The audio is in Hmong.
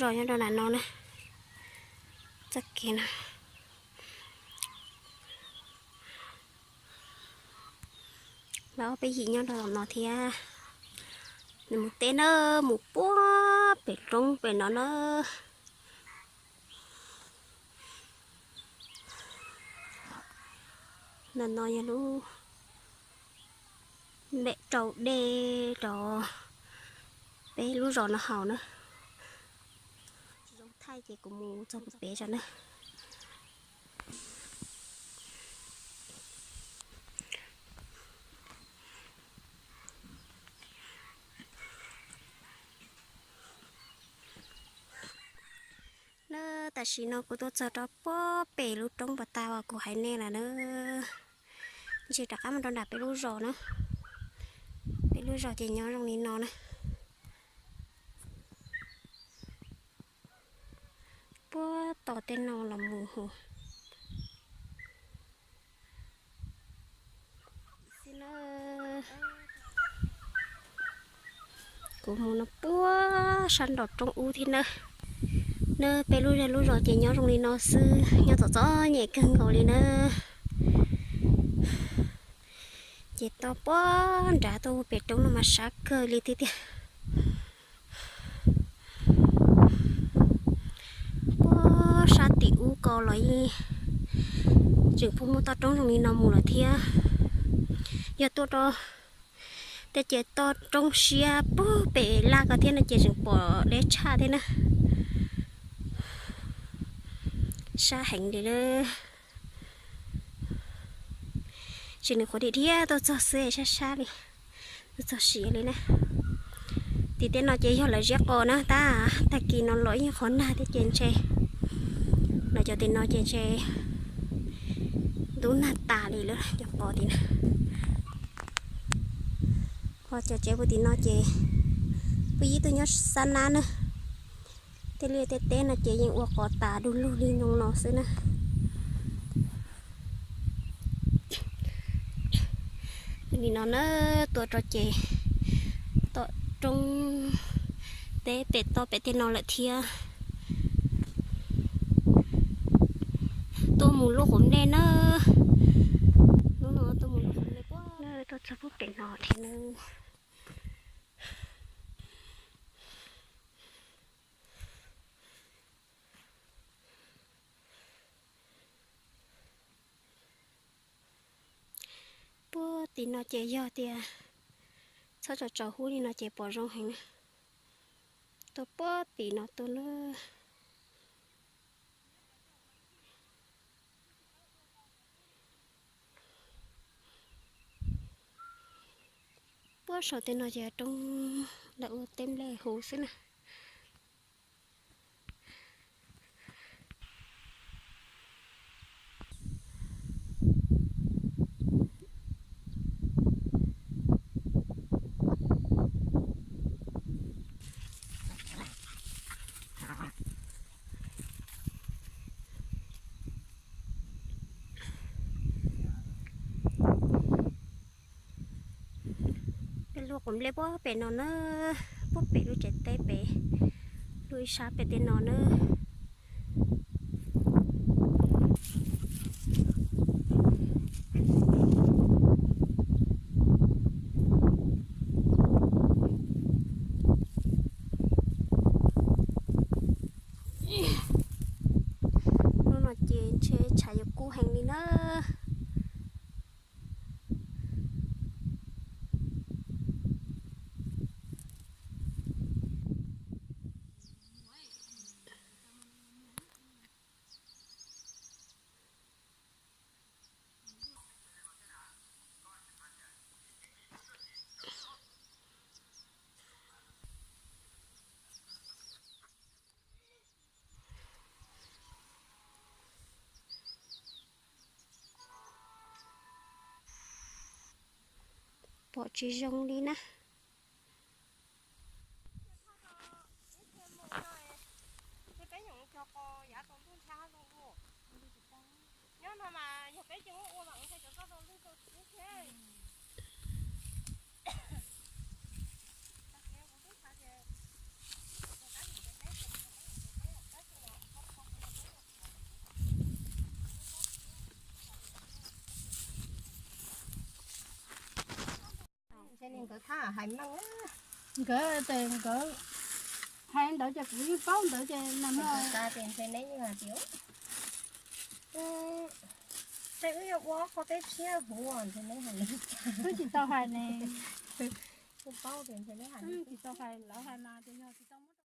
Nyob rau nram no na, txoj kev no. Lawv ob peb yim nyob rau tom no thiab. Nws mus teb na, mus puag pem roob pem no na. No no yog lub npem rau dej rau peb lub zos no haus na. Tsis zoo thaij ces kuv mus txog pem tso na. Na, tam sim no kuv tuaj txog rau puag pem lub roob pas tas uas kuv hais nej lawm na. Ntshe rov qab mus rau nram peb lub zos na. Peb lub zos ces nyob zoo li no na. Puag tom tej no los mus hu. Kuv mus no puag sab nraum roob ub thiab na. Na peb lub zej lub zos ces nyob zoo li no xwb, nyob txom txom nyem kawg nkaus li na. Ces toj puag nrad tuaj pem roob no mas sab kawg li tiag tiag. Puag sab tim ub ko los yeej tseem pheej muaj toj roob zoo li no mus lawm thiab. Yog tuaj rau tej ces toj roob siab puag pem laj ko thiab no ces tseem pom deb tshaj thiab na. Sab heev li na. Tsis nws qhuav dhia dhia tuaj txog xwb sab sab li, tuaj txog siav li na. Tim tej no ces yog lawv ziab qos na, tab tag kis no los yeej qhov nag thiab ces ntshe, los cov tim no ces ntshe ntub nag tas li lawm cov qos tim na. Ho cov tsev puag tim no ces puj yib tuaj nyob xab nab na. Tej liaj tej teb no ces yeej ua qos tas du lug li no no xwb na. Li no na, tuaj rau ces tom roob teb pem toj pem tej no lawm thiab. Tuaj mus luaj quav nplej na. Hnub no tuaj mus luaj quav nplej puag, tuaj txog puag pem no thiab na. Puag tim no ces yog tias txhob tsaus tsaus huab li no ces pom zoo heev na. Tuaj puag tim no tuaj na. Puag saum tej no ces roob lawv ua teb nplej huv xwb na. Peb luaj quav nplej puag pem no na, puag pem lub tsev teb pem, luaj ib sab pem tej no na. Hnub no ces ntshe tshav yuav kub heev li na. Pom tsis zoo li na. Nkawd thab hais meej. Nkawd ces nkawd hais ntawd ces kuv yeej paub ntawd ces nag hmo tas ces ntshe neb yeej hais tias, tej wb yuav ua qho teb tshiab huv ntshe neb hais li cas. Wb tsis tau hais ne. Kuv paub tias ntshe neb hais li cas. Tsis tau hais, lawv hais mas ces yog tsis tau muab